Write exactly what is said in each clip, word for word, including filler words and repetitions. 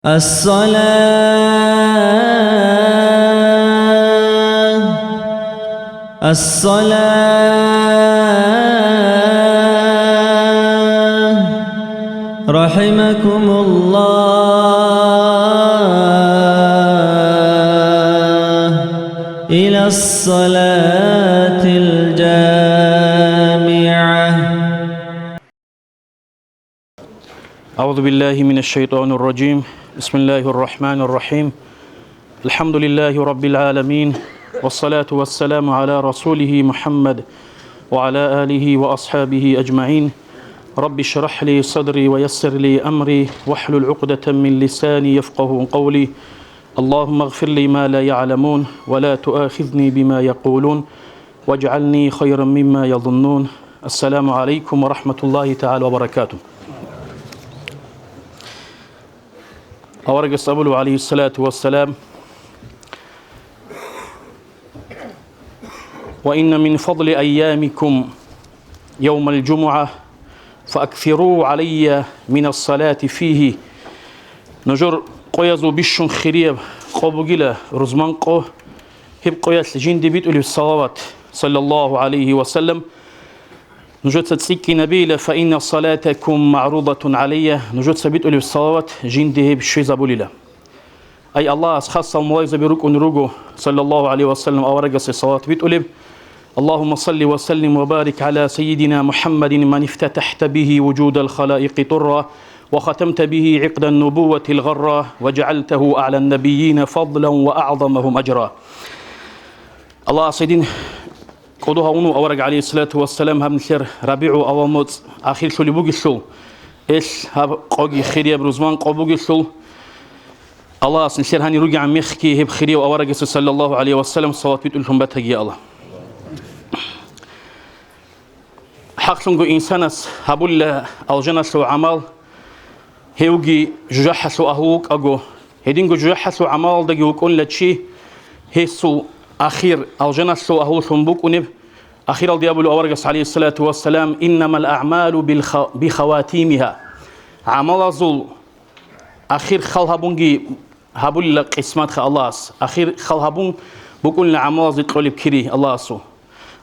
الصلاة، الصلاة، رحمكم الله، إلى الصلاة الجامعة. أعوذ بالله من الشيطان الرجيم. بسم الله الرحمن الرحيم. الحمد لله رب العالمين، والصلاة والسلام على رسوله محمد وعلى آله وأصحابه أجمعين. رب اشرح لي صدري ويسر لي أمري واحلل عقدة من لساني يفقه قولي. اللهم اغفر لي ما لا يعلمون ولا تؤاخذني بما يقولون واجعلني خيرا مما يظنون. السلام عليكم ورحمة الله تعالى وبركاته. Аварагас абулеб, гӀалайгьиссалату вассалам: «Ва инна мин фадли айямикум явмал жумугӀа, фа аксиру гӀалайя минас салати фигьи». Нужер къоязул бищун хирияб къо бугила, рузман къо, гьеб къоялъ жинде битӀулеб салават, саллаллагьу гӀалайгьи ва саллам, нужеца цӀикӀкӀинабейила, «Фа инна салатакум магӀрудатун гӀалайя», нужеца битӀулеб салават жинде гьеб щвезабулила. Ай Аллагьас хасал малаикзаби рукӀун руго, саллаллагьу гӀалайгьи ва саллам, аварагасе салават битӀулеб: «Аллагьумма салли ва саллим ва барик гӀала сайидина МухӀаммадин, ман ифтатахӀта бигьи вужудал халаикъи турра, ва хатамта бигьи гӀикъдан нубувватил гъарра, ва жагӀалтагьу агӀлан набийина фадлан ва агӀзамагьум ажра». Аллагьас гьедин кӀодо гьавуна авараг, гӀалайгьиссалату вассалам, гьаб нилъер РабигӀул авал моцӀ ахирлъулеб бугелъул, ил гьаб къоги хирияб рузман къо бугелъул, Аллагьас нилъер гьанир ругегӀан мехги гьеб хирияв аварагасе, саллаллагьу гӀалайгьи ва саллам, салават битӀулелъун батаги, Аллагь. ХӀакълъунго инсанас гьабулила алжаналъул гӀамал, гьевги жужахӀалъул агьлу вукӀаго, гьединго жужахӀалъул гӀамалалдаги вукӀунила чи, гьесул ахир алжаналъул агьлулъун букӀунеб. Ахиралде абулев аварагас, гӀалайгьиссалату вассалам: «Иннамал агӀмалу билха-, бихаватимиха». ГӀамалазул ахир хал гьабунги гьабулила къисматха Аллагьас. Ахир хал гьабун букӀунила гӀамалазде кьолеб кири Аллагьасул.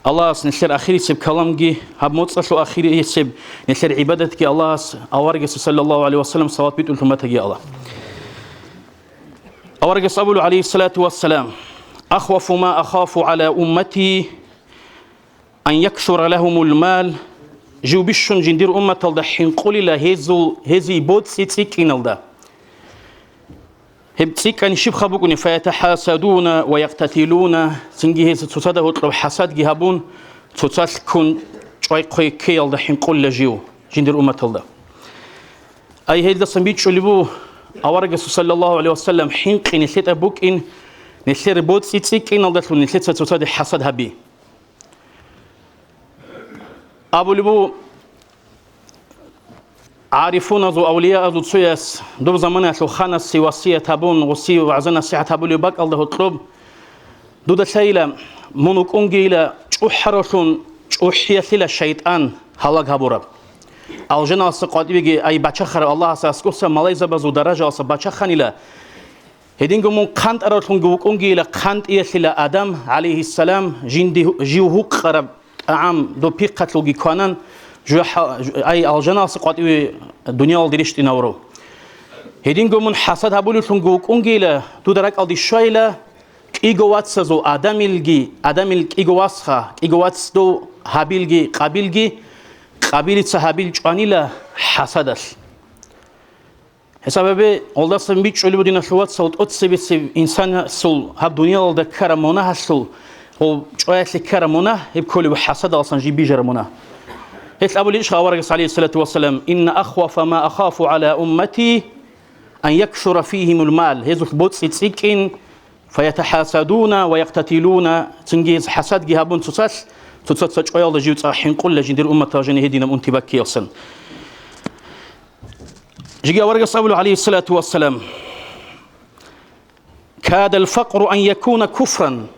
Аллагьас нилъер ахирисеб каламги, гьаб моцӀалъул ахирисеб нилъер гӀибадатги Аллагьас, аварагасда, саллаллагьу гӀалайгьи ва саллам, салават битӀулелъун батаги, Аллагь. Аварагас абула, гӀалайгьиссалату вассалам: «Ахвафу ма ахафу гӀала уммати ан яксура лагьумул мал». Жив бищун жиндир умматалда хӀинкъулила гьезул, гьезие боцӀи цӀикӀкӀиналда. Гьеб цӀикӀкӀани щибха букӀунеб? «ФаятахӀасадуна ва яктатилуна», цинги гьез цоцазда гьоркьоб хӀасадги гьабун, цоцалъ ккун чӀвай-хъвей ккеялда хӀинкъулила жив жиндир умматалда. Ай, гьелдасан бичӀчӀулеб буго, аварагасул, саллаллагьу гӀалайгьи ва саллам, хӀинкъи нилъеда букӀин, нилъер боцӀи цӀикӀкӀиналдалъун нилъеца цоцаде хӀасад гьаби. Абулеб буго гӀарифуназул, авлияазул цояс, доб заманаялъул ханасе васият гьабун, гъосие вагӀза-насихӀат гьабулеб бакӀалда гьоркьоб: «Дуда лъайила, мун вукӀунгейила чӀухӀаравлъун, чӀухӀиялъила шайтӀан гьалаг гьабураб. Алжаналъа къватӀибеги ай бачахарав Аллагьас аскӀоса малайзабазул даражаялъа бачаханила». Гьединго мун хъантӀаравлъунги вукӀунгейила хъантӀиялъила Адам, гӀалайгьиссалам, жинди, жив гьукъараб тӀагӀам доб пихъалъулги кванан, жужахӀа-, ай, алжаналъа къватӀиве дуниялалде рещтӀинавурав. Гьединго мун хӀасад гьабулевлъунги вукӀунгейила, дуда ракӀалде щвайила, кӀиго вацазул Адамилги, Адамил кӀиго васха, кӀиго вац дов Гьабилги Къабилги, Къабилица Гьабил чӀванила хӀасадалъ. ХӀисаб гьабе, гьелдасан бичӀчӀулеб буго, диналъул вацал, тӀоцебесеб инсанасул гьаб дуниялалда ккараб мунагьалъул, гьеб чӀваялъе ккараб мунагь, гьеб кколеб хӀасадалъан жиб бижараб мунагь. Гьелъ абулеб иш аварагас, гӀалайгьиссалату вассалам: «Инна ахвафа ма ахафу гӀала уммати ан яксура фигьимул мал», гьезулъ боцӀи цӀикӀкӀин, «фаятахӀасадуна ва яктатилуна», цинги гьез хӀасадги гьабун цоцалъ, цоцаца чӀваялда жив цӀа хӀинкъулила жиндир умматал жине гьединаб унти баккиялъан. Жеги аварагас абула, гӀалайгьиссалату вассалам: «Кадал факъру ан якуна куфран».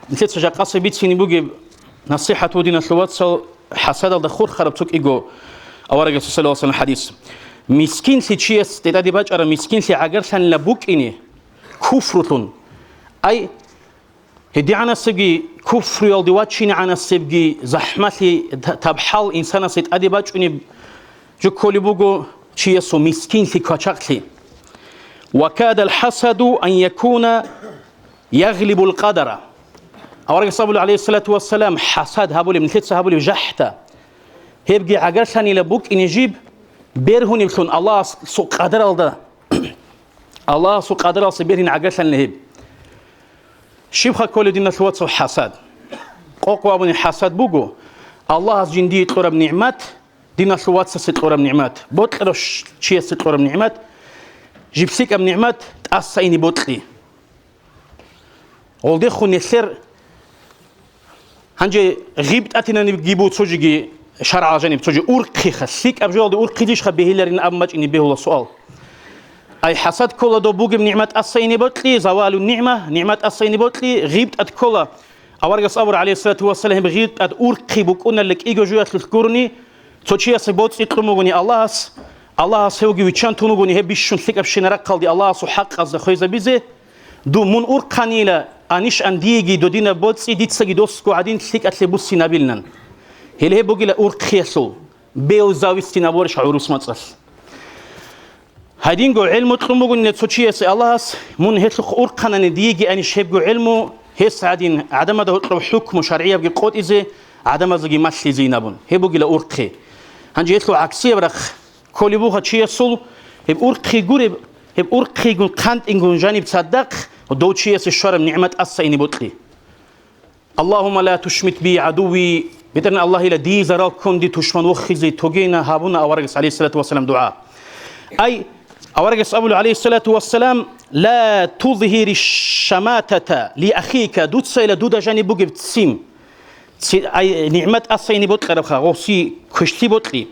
Нилъеца жакъасеб бицине бугеб насихӀат буго, диналъул вацал, хӀасадалда хурхараб цо кӀиго аварагасул, саллаллагьу гӀалайгьи ва саллам, хӀадис. Мискинлъи чияс, тӀаде бачӀараб мискинлъи гӀагарлъанила букӀине куфрулъун. Ай, гьедигӀанасебги куфруялде вачинегӀанасебги захӀмалъи, та-, табхӀал инсанасе тӀаде бачӀунеб жо кколеб буго чиясул мискинлъи квачахълъи. «Ва кадал хӀасаду ан якуна ягълибул къадара». Аварагас абула, гӀалайгьиссалату вассалам, хӀасад гьабулеб, нилъеца гьабулеб жахӀда, гьебги гӀагарлъанила букӀине жиб бергьунеблъун Аллагьасул къадаралда, Аллагьасул къадаралъе бергьине гӀагарлъанила гьеб. Щибха кколеб, диналъул вацал, хӀасад? Къокъ абуни хӀасад буго Аллагьас жиндие кьураб нигӀмат, диналъул вацасе кьураб нигӀмат, бокьарав щ-, чиясе кьураб нигӀмат, жиб лъикӀаб нигӀмат тӀаса ине бокьи. Гъолдехун нилъер гьанже гъибтӀатинанибги буго цо жеги шаргӀалъ жаниб, цо жо урхъиха, лъикӀаб жоялде урхъизейищха бегьиларин абун бачӀине бегьула суал. Ай, хӀасад ккола доб бугеб нигӀмат тӀаса ине бокьи, завалун нигӀма, нигӀмат тӀаса ине бокьи, гъибтӀат ккола. Аварагас абура, гӀалайгьиссалату вассалам, гьеб гъибтӀат урхъи букӀуналда кӀиго жоялъулъ гурони, цо чиясе боцӀи кьун бугони Аллагьас, Аллагьас гьевги виччан тун вугони гьеб бищун лъикӀабщинаб рахъалде Аллагьасул хӀакъазда хвезабизе, дун мун урхъанила, анищ ан диеги додинаб боцӀи дицаги досго гӀадин лъикӀалъе буссинабилан. Гьеле гьеб бугила урхъиялъул, бел завистин абурищ гӀурус мацӀалъ. Гьадинго гӀелму кьун бугони цо чиясе Аллагьас, мун гьелъухъ урхъанани диеги анищ гьебго гӀелму, гьес гӀадин гӀадамазда гьоркьоб хӀукму шаргӀиябги къотӀизе гӀадамаздаги малъизейин абун. Гьеб бугила урхъи. Гьанже гьелъул гӀаксияб рахъ кколеб буго чиясул, гьеб урхъи гуреб, гьеб урхъигун хъантӀингун жаниб цадахъ дов чиясе щвараб нигӀмат тӀаса ине бокьи. «Аллагьумма ла тушмит би гӀадувви», БетӀергьан Аллагьила, дие зарал ккун, дие тушман вохизе тогейин гьабуна аварагас, гӀалайгьиссалату вассалам, дугӀа. Ай, аварагас абула, гӀалайгьиссалату вассалам, «Ла тузгьири шаматата ли ахика», дуцайила дуда жаниб бугеб ццин, ци-, ай, нигӀмат тӀаса ине бокьарабха, гъоси квешлъи бокьи,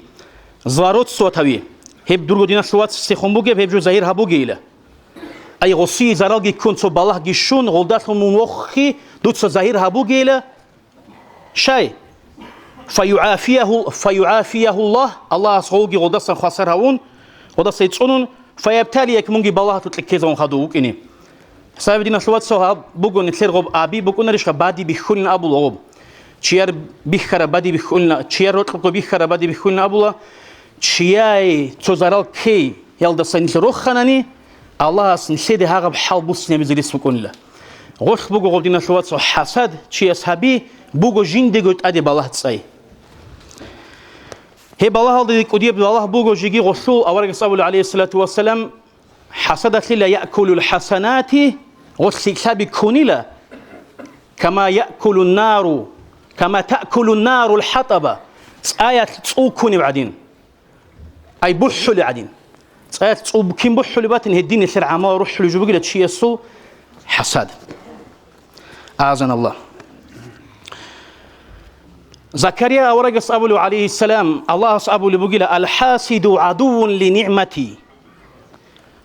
злорадство таве, гьеб дурго диналъул вацасехун бугеб, гьеб жо загьир гьабугейила. Ай, гъосие заралги ккун, цо балагьги щун, гъолдалъун мун воххи, дуца загьир гьабугейила. Щай? «ФаюгӀафияху-, фаюгӀафияхуллагь», Аллагьас гъовги гъолдасан хвасар гьавун, гъолдаса цӀунун, «фаябталияк», мунги балагьалъукье ккезавун хадув вукӀине. Саби диналъул вацал, гьаб буго нилъер гъоб аби букӀунарищха, бади бихьулин абула гъоб. Чияр бихьара бади бихьулин, чияр рокьукъо бихьара бади бихьулин абула, чияй цо зарал ккей, ялдаса нилъ роханани, Аллагьас нилъеде гьагъаб хӀал буссинабизе рес букӀунила. Гъолъ буго гъоб, диналъул вацал, хӀасад чияс гьаби, буго жиндего тӀаде балагь цӀай. Гьеб балагьалда кӀудияб балагь буго жеги гъолъул, аварагас абула, гӀалайгьиссалату вассалам, хӀасадалъила яъкулул хӀасанати, гъолъ лъикӀлъаби ккунила, кама яъкулун нару, кама таъкулун нарул хӀатӀаба, цӀаялъ цӀул ккунеб гӀадин. Ай, бухӀулеб гӀадин. ЦӀаялъ цӀул кин бухӀулеб батин, гьедин нилъер гӀамал рухӀулеб жо бугила чиясул хӀасад. Азан Аллагь. Закария аварагас абулев, гӀалайгьиссалам, Аллагьас абулеб бугила: «Ал-хасиду гӀадуввун ли нигӀмати».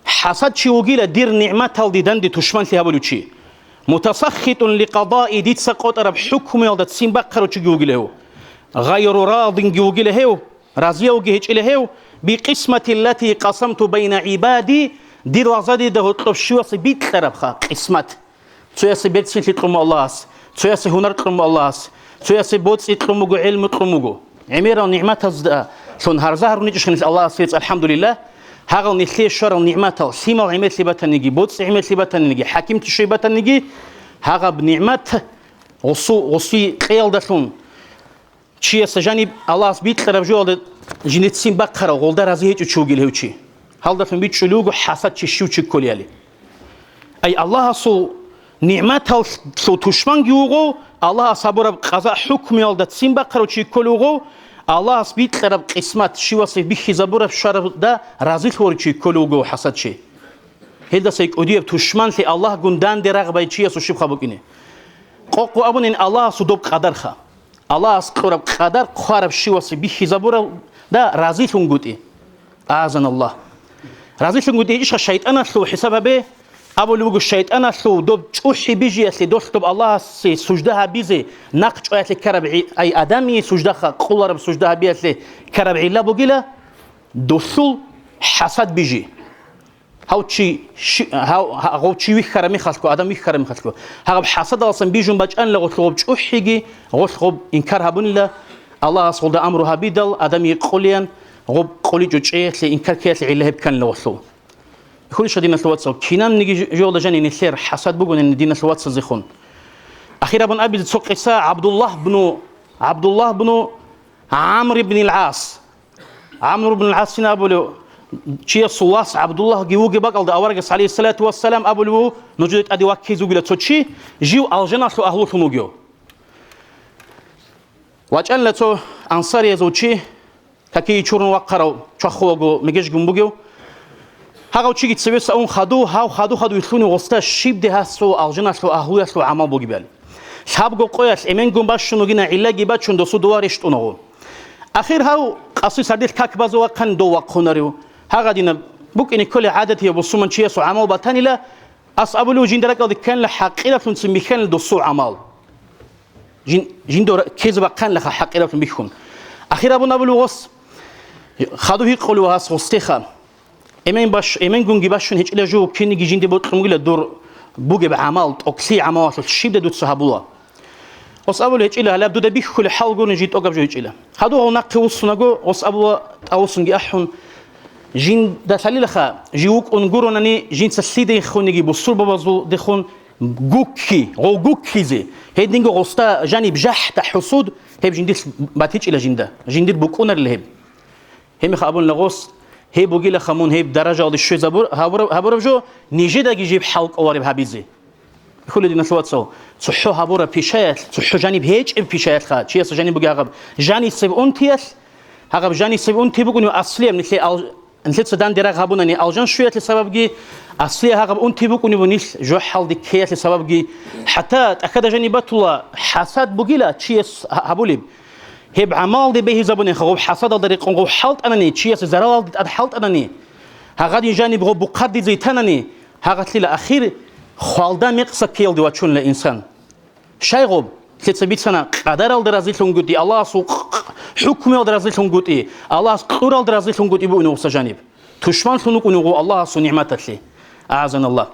ХӀасадчи вугила дир нигӀматалде данде тушманлъи гьабулев чи. «Мутасаххитун ли къадаи», дица къотӀараб хӀукмуялда ццин бахъарав чиги вугила гьев. «Гъайру радинги» вугила гьев. Разиявги гьечӀила гьев, «бикъисмати ллати къасамту байна гӀибади», дир лагъзадеда гьоркьоб щивасе бикьарабха къисмат. Цоясе берцинлъи кьун буго Аллагьас, цоясе гьунар кьун буго Аллагьас, цоясе боцӀи кьун буго, гӀелму кьун буго. ГӀемерал нигӀматаздалъун гьарза гьаруничӀищха нилъ Аллагьасе рецц, алхӀамдулиллагь, гьагъал нилъее щварал нигӀматал, лъимал гӀемерлъи батаниги, боцӀи гӀемерлъи батаниги, хӀакимти щвей батаниги, гьагъаб нигӀмат гъусу-, гъусин кьеялдалъун, чияс жаниб Аллагьас бикьараб жоялда жиндицин бахъарав, гъолда рази гьечӀев чи вугила гьев чи. Гьалдалъун бичӀчӀулев вуго хӀасадчи щив чи кколеяли. Ай, Аллагьасул нигӀматалъул тушманги вуго, Аллагьас гьабураб къаза-хӀукмуялда ццин бахъарав чи кколев вуго, Аллагьас бикьараб къисмат щивасе бихьизабураб щварабда разилъ ворев чи кколев вуго хӀасадчи. Гьелдаса кӀудияб тушманлъи Аллагьгун данде рагъ бай чиясул щибха букӀине. Къокъ абунин Аллагьасул доб къадарха. Аллагьас кьураб къадар хъвараб щивасе бихьизабуралда разилъунгутӀи. Азан Аллагь. РазилъунгутӀи гьечӀищха шайтӀаналъул хӀисаб гьабе? Абулеб буго, шайтӀаналъул доб чӀухӀи бижиялъе долъ доб Аллагьасе сужда гьабизе нахъ чӀваялъе ккараб гӀи-, ай, адамие суждаха къулараб сужда гьабиялъе ккараб гӀилла бугила, долъул ХӀасад бижи. Гьав чи, щи-, гьав, гьав чи вихьараб мехалъго, адам вихьараб мехалъго, гьаб хӀасадалъан бижун бачӀанила гъолъ гъоб чӀухӀиги, гъолъ гъоб инкар гьабунила, Аллагьас гъолда амру гьабидал, адам гьикъулеян, гъоб къуличӀо чӀеялъе, инкар ккеялъе гӀилла гьеб кканила гъолъул. Хьулищха, диналъул вацал, кинабниги жо-, жоялда жанив нилъер хӀасад бугони, диналъул вацазехун. Ахир абун абизе цо къиса. ГӀабдуллагь бну, ГӀабдуллагь бну ГӀамр ибн ал-ГӀас. ГӀамр ибн ал-ГӀасин абулев, чиясул вас ГӀабдуллагьги вугеб бакӀалда аварагас, гӀалайгьиссалату вассалам, абулев вуго, нужеда тӀаде ваккизе вугила цо чи, жив алжаналъул агьлулъун вугев. ВачӀанила цо ансариязул чи, какие чурун вахъарав, чвахулаго мегежгун бугев. Гьагъав чиги цевеса ун хадув, гьав хаду-хаду вилълъунев гъоста щибде гьасул алжаналъул агьлуялъул гӀамал бугебали. Лъабго къоялъ эменгун бащун вугина, гӀиллаги бачун, досул дова рещтӀунаго. Ахир гьав къаси сардилъ как базе вахъани дов вахъунарев. Гьагъадинаб букӀине кколеб гӀадатияб бусурманчиясул гӀамал батанила, ас абулев жинда ракӀалде кканила хӀакъираблъунцин бихьанила досул гӀамал. Жин-, жиндо ра-, ккезе бахъанилаха хӀакъираблъун бихьун. Ахир абун абулев гъос, хаду гьикъулев гьас гъостеха. Эмен баш-, эменгунги бащун гьечӀила жо, кинниги жинде бокьун бугила дур бугеб гӀамал, тӀокӀлъи гӀамалалъулъ щибда дуца гьабула. Гъос абулеб гьечӀила, гьалаб дуда бихьулеб хӀал гурони жин тӀогаб жо гьечӀила. Хадув гьав нахъе вуссунаго, гъос абула, тӀавуссунги ахӀун, жинда лъалилаха, жив вукӀун гуронани, жинца лъидехуниги бусурбабазулдехун гукки, гъов гуккизе, гьединго гъосда жаниб жахӀда хӀусуд, гьеб жиндилъ батичӀила жинда, жиндир букӀунарила гьеб. Гьебмехалъ абунила гъос, гьеб бугилаха мун гьеб даражаялде щвезабур-, гьабураб, гьабураб жо, нижедаги жиб хӀал кӀолареб гьабизе. Хьуле, диналъул вацал, цохӀо гьабураб пишаялъ, цохӀо жаниб гьечӀеб пишаялъха, чиясда жаниб бугеб гьагъаб жанисеб унтиялъ, гьагъаб жанисеб унти букӀунев аслияб нилъее ал-, нилъеца данде рагъ гьабунани алжан щвеялъе сабабги, аслияб гьагъаб унти букӀунев нилъ жохӀалде ккеялъе сабабги, хӀатта тӀахьада жаниб батула, хӀасад бугила чияс гьа-, гьабулеб. Гьеб гӀамалалде бегьизабунеха, гъоб хӀасадалда рекъон гъов хӀалтӀанани, чиясе заралалде тӀад хӀалтӀанани, гьагъадин жаниб гъоб бухъардизе итанани, гьагъалъила ахир хвалда мекъса ккеялде вачунила инсан. Щай гъоб? Лъица бицана, къадаралда разилъунгутӀи, Аллагьасул хӀукмуялда разилъунгутӀи, Аллагьас кьуралда разилъунгутӀи бугин гъуса жаниб. Тушманлъун вукӀунев гъов Аллагьасул нигӀматалъе. АгӀазаналлагь.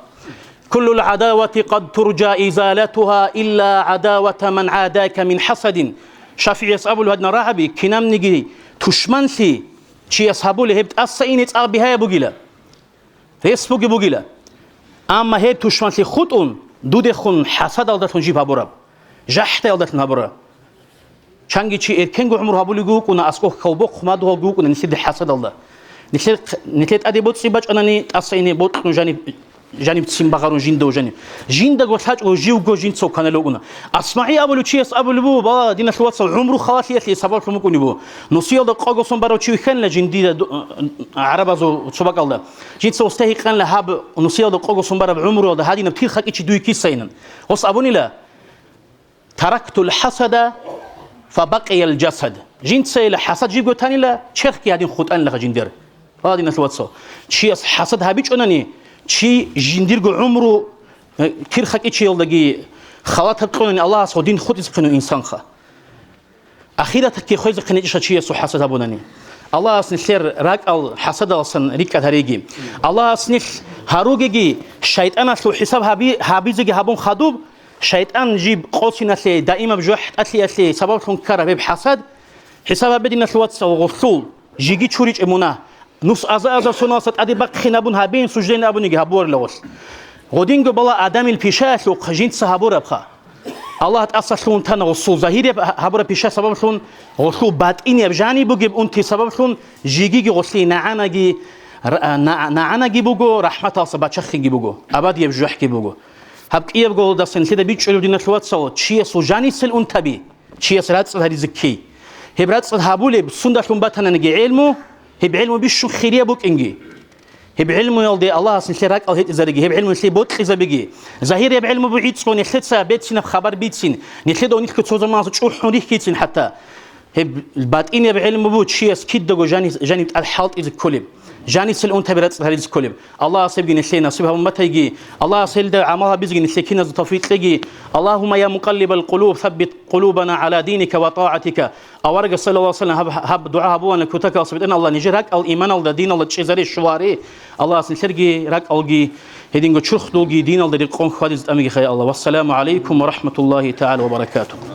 Куллул гӀадавати къад туржа изалатугьа илла гӀадавата ман гӀадака мин хӀасадин. ШафигӀияс абулеб гьадинал рагӀаби, кинабниги тушманлъи чияс гьабулеб гьеб тӀаса ине цӀакъ бигьаяб бугила. Рес бугеб бугила. Амма гьеб тушманлъи хутӀун, дудехун хӀасадалдалъун жиб гьабураб. ЖахӀдаялдалъун гьабураб. Чанги чи эркенго гӀумру гьабулевги вукӀуна, аскӀов хьалбохъ мадугьалги вукӀуна нилъеда хӀасадалда. Нилъер, нилъер тӀаде боцӀи бачӀанани, тӀаса ине бокьун жаниб, жанибцин багъарун жинда вужаниб. Жиндаго лъачӀого живго жинцав кваналев вукӀуна. АсмагӀи абулев чияс абулеб буго, бала, диналъул вацал, гӀумру халалъиялъе сабаблъун букӀунеб буго. Нусиялда къого сон барав чи вихьанила жиндида ду-, гӀарабазул цо бакӀалда. Жинца гъосда гьикъанила, гьаб нусиялда къого сон бараб гӀумруялда гьадинаб тирхакӀичи дуе кисайилан. Гъос абунила, «Тарактул хӀасада, фа бакъиял жасад». Жинцайила хӀасад жибго танила, черхги гьадин хутӀанилаха жиндир. Ва, диналъул вацал, чияс хӀасад гьабичӀонани, чи жиндирго гӀумру, э, кирхакӀичиялдаги халатаб кьунани Аллагьас гъодин хутӀизехъинав инсанха. Ахиратги хвезехъиничӀищха чиясул хӀасад гьабунани? Аллагьас нилъер ракӀал хӀасадалъан рикӀкӀад гьариги. Аллагьас нилъ гьаругеги, шайтӀаналъул хӀисаб гьаби-, гьабизеги гьабун хадуб, шайтӀан жиб къосиналъе, даимаб жохӀ тӀалъиялъе сабаблъун ккараб гьеб хӀасад, хӀисаб гьабе, диналъул вацал, гъолъул жеги чуричӀеб мунагь. Нус аза-азар соналъа тӀаде бахъинабун гьабеян суждайин абуниги гьабуарила гъолъ. Гъодинго бала Адамил пишаялъухъ жинца гьабурабха. Аллагь тӀасалъугьун тана гъосул загьирияб гьабураб пиша сабаблъун, гъолъул батӀинияб жаниб бугеб унти сабаблъун жигиги гъолъие нагӀанаги, ра-, на-, нагӀанаги буго, рахӀматалъа бачахинги буго, абадияб жужахӀги буго. Гьаб кӀиябго гьолдаса нилъеда бичӀчӀулеб, диналъул вацал, чиясул жанисел унтаби. Чияс рацӀцӀад гьаризе ккей. Гьеб рацӀцӀад гьабулеб сундалъун батананиги гӀелму, гьеб гӀелму бищун хирияб букӀинги. Гьеб гӀелмуялде Аллагьас нилъер ракӀал гьетӀизариги, гьеб гӀелму нилъее бокьизабиги. Загьирияб гӀелму бугӀицӀго нилъеца бецинаб хабар бицин, нилъеда нилъго цо заманалъ чӀухӀун рихьицин хӀатта. Гьеб батӀинияб гӀелму буго чияс кидаго жани-, жаниб тӀад хӀалтӀизе кколеб. Жанисел унтаби рацӀцӀад гьаризе кколеб. Аллагьас гьебги нилъее насиб гьабун батайги, Аллагьас гьелда гӀамал гьабизеги нилъее киназда тавфикъ кьеги. Аллагьумма я мукъаллибал къулуб, саббит къулубана гӀала диника ва тӀагӀатика. Аварагас, саллаллагьу гӀалайгьи ва саллам, гьаб, гьаб дугӀа гьабулаан кутакалъ, БетӀергьан Аллагь, нижер ракӀал иманалда, диналда чӀезаре щвари. Аллагьас нилъерги ракӀалги гьединго чурхдулги диналда рекъон хьвадизе тӀамиги хай Аллагь. Вассаламу гӀалайкум ва рахӀматуллагьи тагӀала ва баракатугьу.